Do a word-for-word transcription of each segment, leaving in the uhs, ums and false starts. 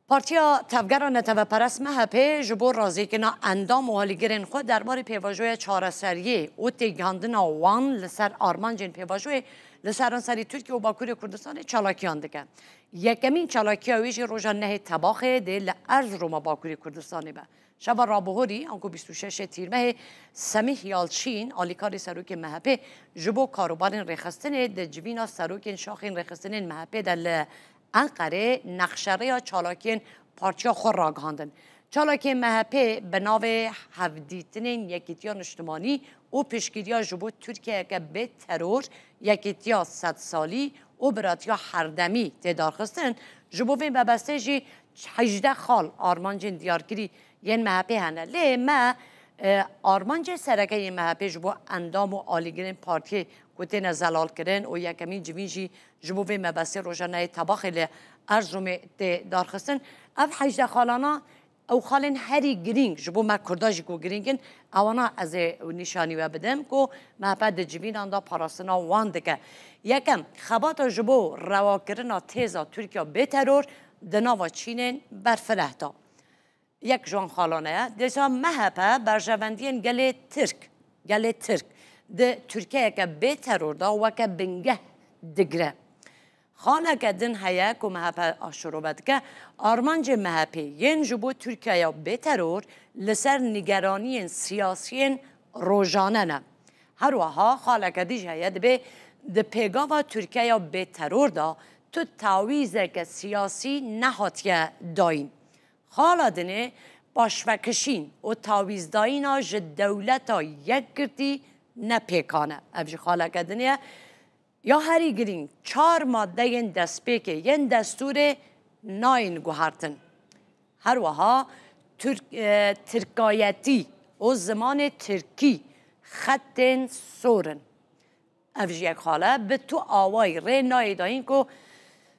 Partiya Tevgera Neteweperest M H P ji bo razîkirina endam û alîgirên xwe derbarê pêvajoya çareseriyê û têgihandina wan li ser armancên pêvajoyê li seranserî Tirkiye û Bakurê Kurdistanê çalakiyan dike. Yekemîn çalakiya wê jî roja nehê Tebaxê dê li Erziroma Bakurê Kurdistanê be. Şeva rabihorî, anku bîst û şeş Tîrmehê, Semîh Yalçîn, alîkarê serokê M H P, ji bo karûbarên rêxistinê di civîna serokên şaxên rêxistinên M H P de li Enqerê nexşerêya çalakiyên partiya xwe ragihandin. Çalakiyên M H P bi navê Hevdîtinên Yekîtiya Niştimanî û Piştgiriya ji bo Tirkiyeyeke bê teror, Yekîtiya Sedsalî û Biratiya Herdemî tê darxistin. Ji bo vê mebestê jî hejdeh xal armancên diyarkirî yên M H P hene. Lê me, e, armancê sereke yên M H P ji bo endam û alîgirên partiyê ku têne zelalkirin û yekemîn civîn jî ji bo vê mebestê roja nehê Tebaxê li Erziromê tê darxistin. Ev hejdeh xalana ew xalên herî girîng, ji bo me Kurda jî ku girîng in, ewana ez ê nîşanî we bidim ku M H P di civînan de parastina wan dike. Yekem, xebata ji bo rewakirina têza Tirkiya bê teror di nava çînên berfireh de. Yek ji wan xalan e. Dêsa M H P berjewendiyên gelê Tirk, gelê Tirk di Tirkiyeyeke bê teror de weke bingeh digire. Xaleke din heye ku M H P aşirobe dike, armancê M H P yên ji bo Tirkiyeya bê teror li ser nîgeraniyên siyasiyên rojane ne. Her wiha xaleke dî jî heye, dibê di pêgava Tirkiyeya bê teror de tu tawîzeke siyasî nehatiye dayîn. Xala dinê paşvekişîn û tawîzdayîna ji dewleta yekgirtî ne pêkan e. Ev jî xaleke dinê ye. Ya herî girîng, çar maddeyên destpêkê yên destûrê nayên guhertin. Her wiha Tirk-, e, tirkayetî û zimanê tirkî xetên sor in. Ev jî yek xal e, bi tu awayî rê nayê dayîn ku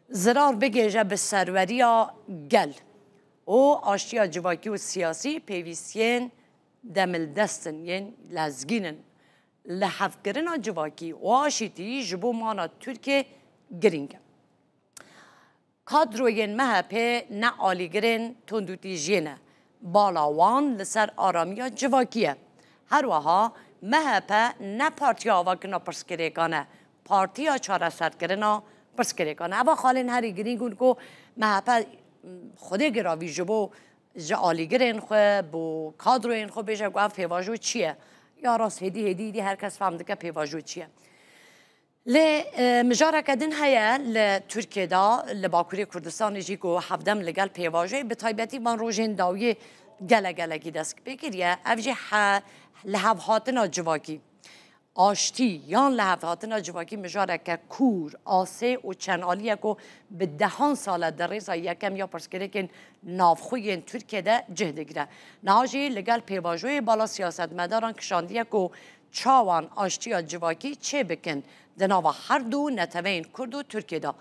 zirar bigêje bi serweriya gel û aştiya civakî û siyasî pêwîstiyên demildest in, yên lezgîn in. Lihevkirina civakî û aşîtî ji bo mana Tirkiyê girîng e. Kadroyên M H P ne alîgirên tundûtîjiyê ne. Bala wan li ser aramiya civakî ye. Her wiha M H P ne partiya avakirina pirsgirêkan e, partiya çareserkirina pirsgirêkan e. Eva xalên herî girîng in ku M H P Xwedê giravî ji bo ji alîgirên xwe, bo kadroyên xwe bêje ku ev pêvajo çi ye. Ya rast hêdî hêdî hêdî her kes fehm dike pêvajo çi ye. Lê, e, mijareke din heye li Tirkiye de, li Bakurê Kurdistanê jî ku hevdem li gel pêvajoyê, bi taybetî van rojên dawiyê gelek gelekî dest pê kiriye. Ev jî he-, lihevhatina civakî, aştî yan lihevhatina civakî mijareke kûr, asê û çenalî ye ku bi dehan sal e di rêza yekem ya pirsgirêkên navxwe yên Tirkiye de cih digire. Niha jî li gel pêvajoyê bala siyasetmedaran kişandiye ku çawan aştiya civakî çêbikin di nava her du neteweyên Kurd û Tirkiyê de.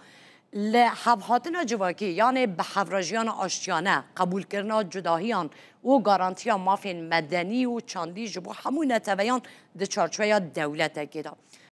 Li hevhatina civakî, yanê bi hevrajiyana aştiyane, qebûlkirina cudahiyan û garantiya mafên medenî û çandî ji bo hemû neteweyan di çarçoveya dewletekê de.